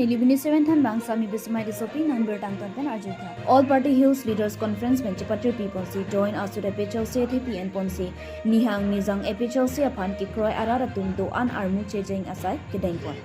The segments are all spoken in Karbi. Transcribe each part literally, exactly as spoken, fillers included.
Neli Bini Seven Thanbang, Sami Bismai Tissopi, non birta angton pen arjuitha. All Party Hills Leaders Conference pen chepatri piponsi Joint Asut A P H L C athepi enponsi Nihang Nijang A P H L C aphan kekroi arat atum do-an armu chejeng asai kedengpon.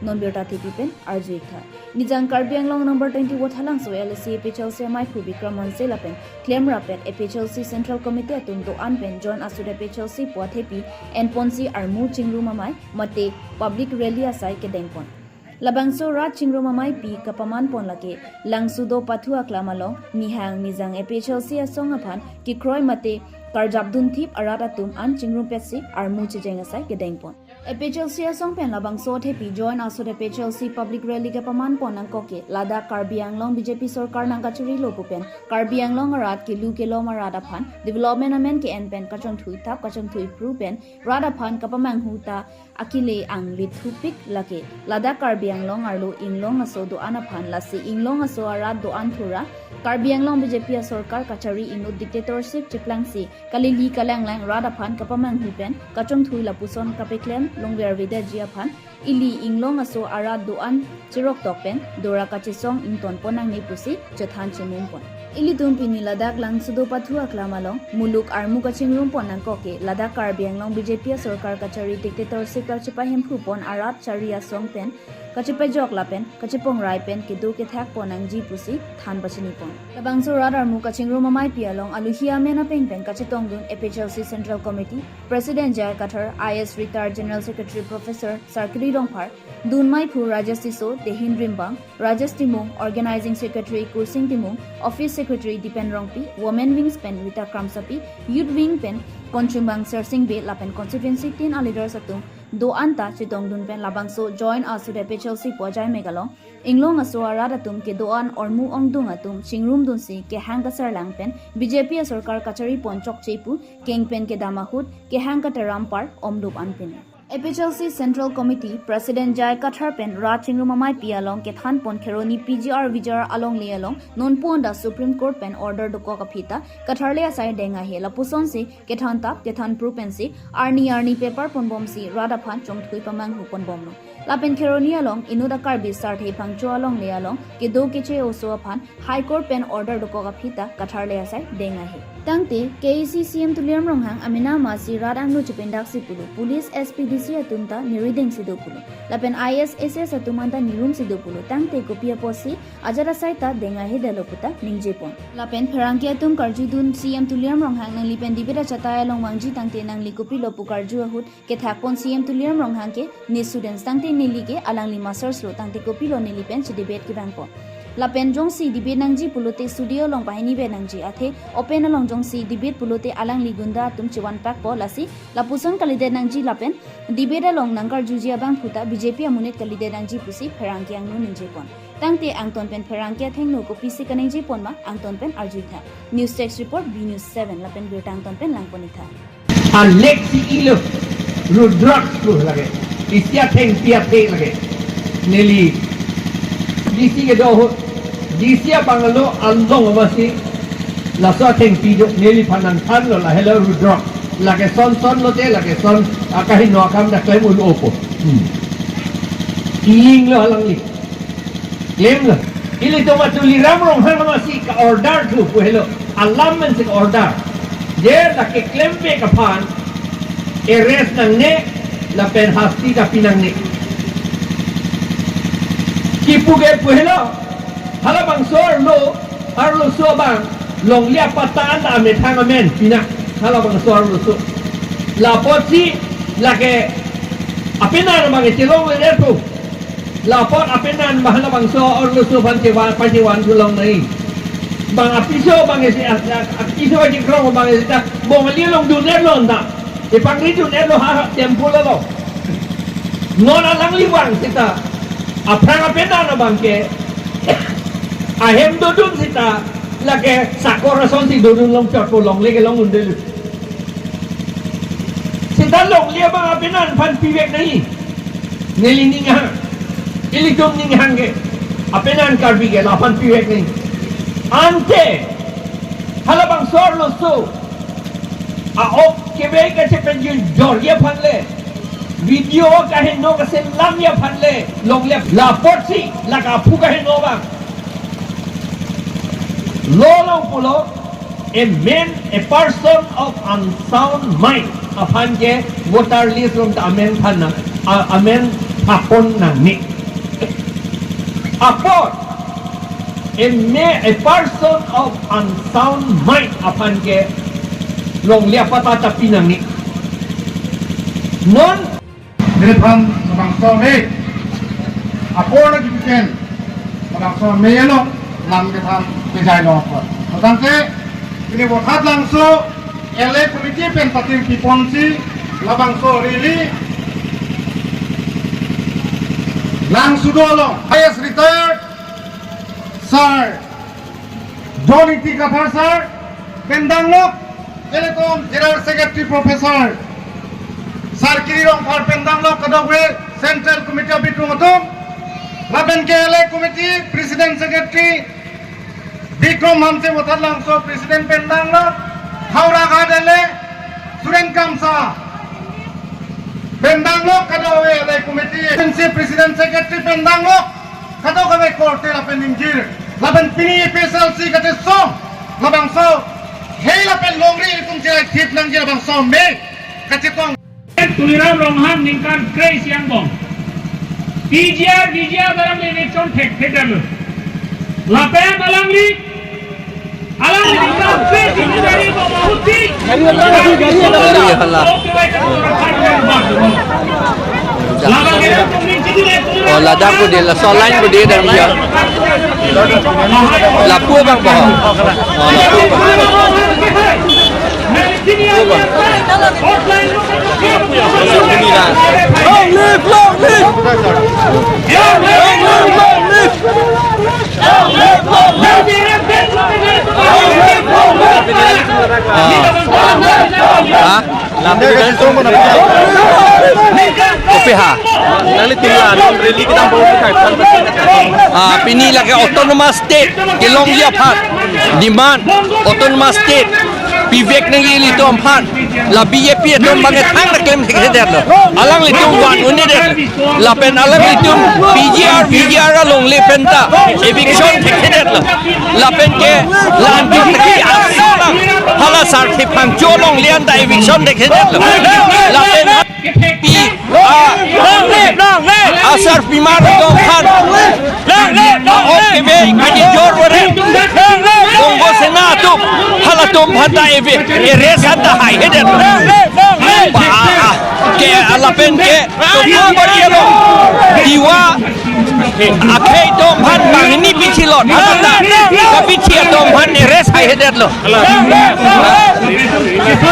Non birta athepi pen arjuitha. Nijang Karbi Anglong number twenty Wathalangso L A C A P H L C amaiphu Bikram Hanse lapen klemrap A P H L C Central Committee atum do-an pen Joint Asut A P H L C pu athepi enponsi armu chingrum amei mate public rally asai kedengpon. Labangso rat chingrum ameipi kapamanpon lake Langsudo Pathu Aklam along Nihang Nijang A P H L C asong aphan kekroi mate karjapdunthip arat atum an chingrumpetsi armu chejeng asai kedengpon. A P H L C asong pen labangso athepi Joint Asut A P H L C public rally kapamanpon nangkok ke ladak Karbi Anglong B J P sorkar nangkacharilo pu pen Karbi Anglong arat kelu kelom arat aphan development amen ke-en pen kachongthui thap kachongthui phru pen rat aphan kapamanghu ta akile anglithupik lake ladak Karbi Anglong arlo inglong aso do-an aphan lasi inglong aso arat do-an thura Karbi Anglong B J P asorkar kachari inut dictatorship cheplangsi kalili kalanglang rat aphan kapamanghu pen kachongthui lapuson kapeklem longver vedaji aphan ili inglong aso arat do-an cheroktok pen dora kachesong ingtonpon nangne pusi chethan chemumpon. Ilitum pini ladak Langsudo Pathu Aklam along muluk armu kachingrumpon nangkok ke ladak Karbi Anglong B J P asorkar kachari dictatorship kachepahemphu pon arat chari asong pen kachepajok lapen kachepongrai pen kedo kethakpon nangji pusi than pachinipon. Labangso rat armu kachingrum ameipi along aluhi amen apeng pen kachetongdun A P H L C Central Committee President J I Kathar, I A S Retired General Secretary Professor Sarkiri Rongphar, dunmeiphu Rajesh Tisso, Dehin Rimbang, Rajesh Timung, Organizing Secretary Kursing Timung, Office Secretary Dipen Rongpi, Women Wings pen Rita Kramsapi, Youth Wing pen Konchumbang Sersing Bey lapen constituency tin a-leaders atum do-an ta chetongdun pen labangso Joint Asut A P H L C pu ajaimek along inglong aso arat atum kedo-an armu ongdung atum chingrumdunsi kehang kasarlang pen B J P asorkar kacharipon chokche pu keng pen kedam ahut kehang kateram par omdup anpin. A P H L C Central Committee President J I Kathar pen rat chingrum ameipi along kethanpon Kheroni P G R V G R alongle along nonpu-an ta Supreme Court pen order dokok aphi ta Kathar le asai deng ahe lapusonsi kethan thap kethan phru pensi arni arni paper ponbomsi rat aphan chongthui pamanghu ponbomlo. Lapen Kheroni along inut a-Karbi Sarthe Phangcho alongle along kedo keche oso aphan High Court pen order dokok aphi ta Kathar le asai deng ahe. Tangte K A A C C M Tuliram Ronghang amena masi rat angno chepindaksi pulo, police S P D C atum ta neri dengsi do pulo, lapen I A S I A S atum anta nerumsi do pulo, tangte kopi apotsi ajat asai ta deng ahedetlo puta ningjepon. Lapen pherangke atum karjudun C M Tuliram Ronghang nangli pen debate achatai along vangji tangte nangli kopilo pu karju ahut kethakpon C M Tuliram Ronghang ke ne students tangte neli ke alangli masters lo tangte kopilo neli pen chedebate kevangpo. Lapen jongsi debate nangji pulote studio along pahini be nangji athe open along jongsi debate pulote alangli gunda atum chevanpakpo lasi lapuson kalidet nangji lapen debate along nangkarjuji abangphu ta B J P amonit kalidet nangji pusi pherangke angno ningjepon. Tangte angton pen pherangke athengno kopisi kaningjepon ma angton pen arjuitha. News Desk Report, B News seven lapen birta angton pen langponitha. Alek si ilo Rudrak lo lake. Isi athengpi athe lake. Neli D C kedo ahut D C abang alo along masi laso athengpi do neliphan nangthanlo lahelo Rudrak. Lake son son lote lake son akahingno akam ta klem un-opo. Hmm. Ing lo alangli. Klemlo. Ilitum a Tuliram Ronghang masi ka-order thu pu helo. Alam mensi ka-order. Je lake klempek aphan arrest nangne lapen hasti ta pi nangne. Kipu ke pu helo. Halabangso arlo, arloso abang longle apatta an amethang amen pina. Halabangso arloso. Lapotsi lake apenan abang echelongledet thu. Lapot apenan abang halabangso arloso aphan chevan, pachevan thu longnoi. Bang apiso abang esi, a, a, apiso aji krong abang esi ta Bongali along dundetlo anta. Epangri dundetlo ha, ha temple along. Non alangli vang seta aphrang apenan abang ke ahem dodun seta lake sakor asonsi dodun longchotpo, longle kelong undelo. Seta longle abang apenan aphan pivek nai. Neli ninghang. Ilitum ninghang ke. Apenan Karbi ke laphan pivek nai. Ante halabangso arloso a-ok kebe kachepenjorji aphan le Video kaheno kaselam aphan le longle apotsi la kaphu kaheno abang. Law along pulo, a man, a person of unsound mind aphan ke voter list along ta amen than nang, a-, amen thapon nangne. Apot, a ma-, a person of unsound mind aphan ke longle apatta ta pi nangne. Non Nephan labangso amei apor lagi pen labangso amei along lam kethan kejai long apor. Tangte pini Vothatlangso L A committee pen patir piponsi labangso rally Langsudo along highest retired Sir John Ingti Kathar sir, pen danglok ilitum General Secretary Professor Sarkiri Rongphar, pen danglok kadokave Central Committee abitung atum, lapen ke L A Committee President Secretary Bikram Hanse, Vothatlangso President, pen danglok Howraghat L A Suren Kramsa, pen danglok kadokave L A Committee, N C President Secretary, pen danglok kadokave korte lapen ingjir, lapen pini A P H L C kachesong labangso hei lapen longri ilitum chilai thip nangji labangso amei kachetong. Tuliram Ronghang ningkan kre-isi angbong P G R, V G R alangli election thekthedetlo. Lapen alangli, alangli ningkan kre-isi angbong ahut si, gari, gari, gari, gari. Oh, ladak ko de, laso line ko de, dan dia. Lapu abang boho. Oh, lapu abang. Long live, long live! Long live, long live! Ah. Ha? Kopi ha? Nanglitum la non rally kedam bom khai pan. Ah, pini lake autonomous state kelongji aphan demand, autonomous state pivek nangji ilitum aphan. La B J P atum bang ke thang ta klem thekthedetlo. Alanglitum van un-edetlo. Lapen alanglitum P G R, V G R alongle pen ta eviction thekthedetlo. Lapen ke la anti thekthedetlo. Hala Sarthe Phangcho alongle anta eviction thekthedetlo. Lapen pi, ah, asarpimar atum aphan, ah, ok, kebe, kani jor ware, Bongo Sena atum, halatum aphan ta eve, arrest anta haihedetlo. Ba, ah, ke, lapen ke, Tombong Bari along, Tiwa akhei atum aphan banghini pichilot, anta kapichi atum aphan arrest haihedetlo.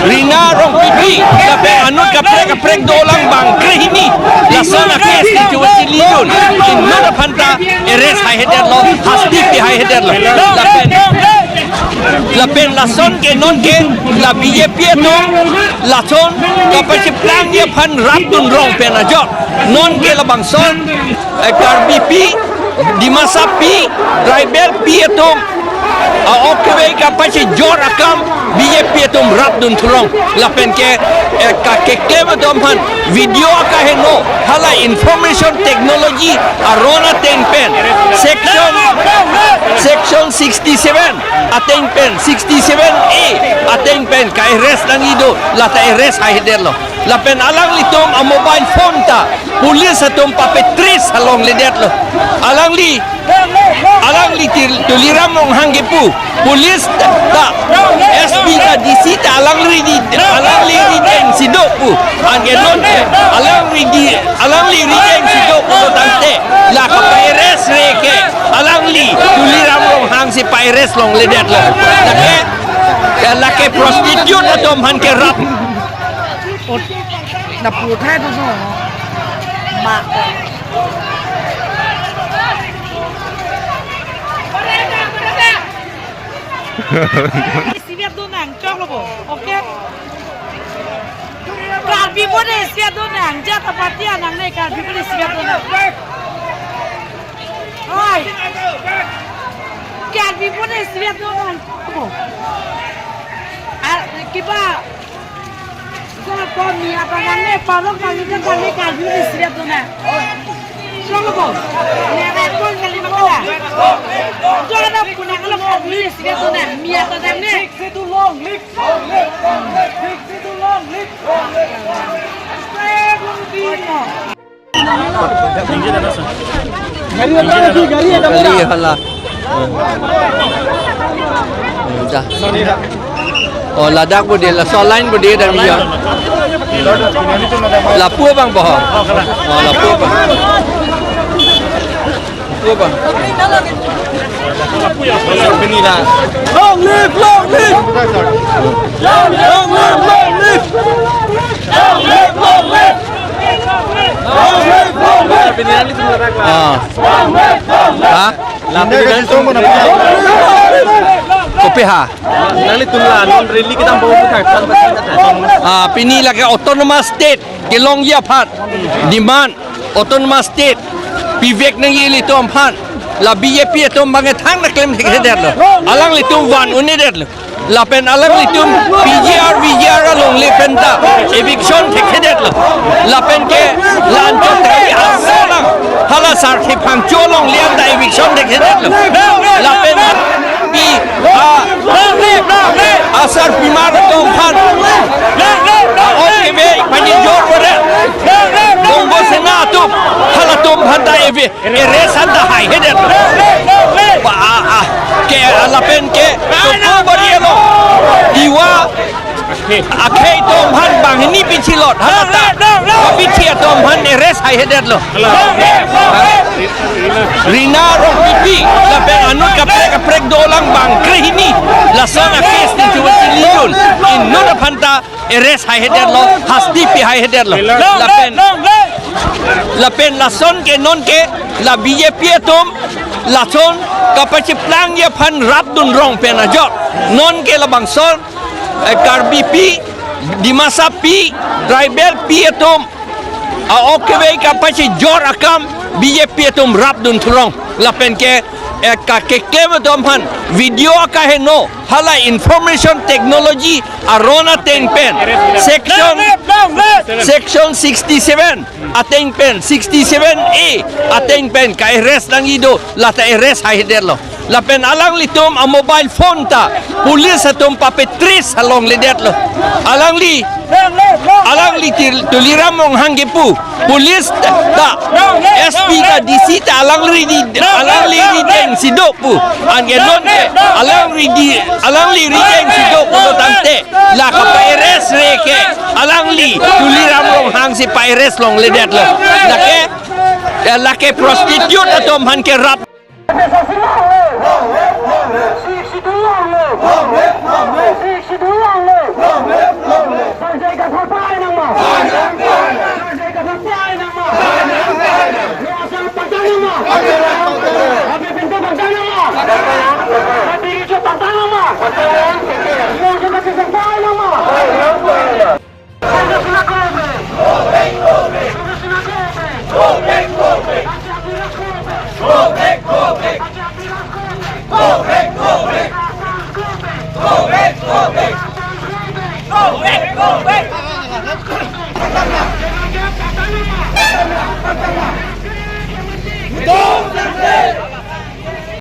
Rina Rongpipi, lapen anut kaprek kaprek dolang bang krehini, lason a-case kechua chilidun, inut aphan ta arrest haihedetlo, hasti pi haihedetlo. Lapen, lapen lason ke non ke, la B J P atum, lason kapachiplang aphan rapdun rong pen ajok. Non ke labangson, eh, Karbipi, Dimasapi, Tribal pi atum, ah, ok kebe kapachijor akam B J P atum rapdun thulong. Lapen ke, eh, ka keklem atum aphan video akaheno, hala information technology aron ateng pen, section, section sixty-seven ateng pen, sixty-seven A ateng pen ka-arrest nangji do, lata arrest haihedetlo. Lapen alanglitum a-mobile phone ta police atum pape-trace alongledetlo. Alangli, alangli Til-, Tuliram Ronghang kepu police ta, S P ta, D C ta alangli ri-, alangli rideng si do pu. Anke non alangli ri-, alangli rideng si do pu tangte, la kapa-arrest re ke alangli Tuliram Ronghang si pa-arrest longledetlo. Lake, lake prostitute atum aphan ke rap. Ot, na pu thai tu so. Ma. Isivet do nang, choklo bo. Okay? Karbi bo de isivet do nang, jat apati anang ne Karbi bo de isivet do nang. Oi. Karbi bo de isivet do nang. Bo. Ah, kiba. Solo po mi apa nangne, parong kali kan nangne kaju ni siap tu na. Solo po. Ni apa pun kali makala. Solo po kuna kalau kaju ni siap tu na. Mi apa nangne. Fix itu long, lift, long, lift, long, lift, fix itu long, lift, long, lift. Gari hala. Hmm, dah. Oh, ladak budi, laso line budi dah dia. Lapu abang boho. Oh, lapu abang. Lapu abang. Long live, long live! Long live, long live! Long live, long live! Ah. Ha? Kopi ha? Nanglitum la non rally kedam bom bukan. Ah, pini lake autonomous state kelongji aphan demand, autonomous state pivek nangji ilitum aphan. La B J P atum bang thang na klem thekthedetlo. Alanglitum van un-edetlo. Lapen alanglitum P G R, V G R alongle pen ta eviction thekthedetlo. Lapen ke la anchot kali asalang. Hala Sarthe Phangcho alongle anta eviction thekthedetlo. Lapen pi a asarpimar atum aphan a-ok keve pani jor bore. Bongo Sena atum halatum aphan ta eve arrest anta haihedetlo. Ba a, a, ke lapen ke Tokbari along Tiwa akhei atum aphan banghini pichilot halata. Pichi atum aphan arrest haihedetlo. Rina Rongpipi lapen anut kaprek kaprek dolang bang krehini. Lason a-case ni chuwa chilidun. Inut aphan ta arrest haihedetlo, hasti pi haihedetlo. Lapen, lapen lason ke non ke la B J P atum lason kapacheplangji aphan rapdun rong pen ajok. Non ke labangson, eh, Karbipi, Dimasapi, tribalpi atum a-ok keve kapachejor akam B J P atum rapdun thurong. Lapen ke, eh, ka keklem atum aphan video akaheno hala information technology aron ateng pen section, section sixty-seven ateng pen, sixty-seven A ateng pen ka-arrest nangji do, lata arrest haihedetlo. Lapen alanglitum a-mobile phone ta police atum papetrace alongledetlo. Alangli, alangli Til-, Tuliram Ronghang kepu police ta, S P ta, D C ta alangli ri, alangli rideng si do pu. Anke non ke alangli ri, alangli rideng si do pulo tangte la kapa-arrest re ke alangli Tuliram Ronghang si pa-arrest longledetlo. Lake, eh, lake prostitute atum aphan ke rap.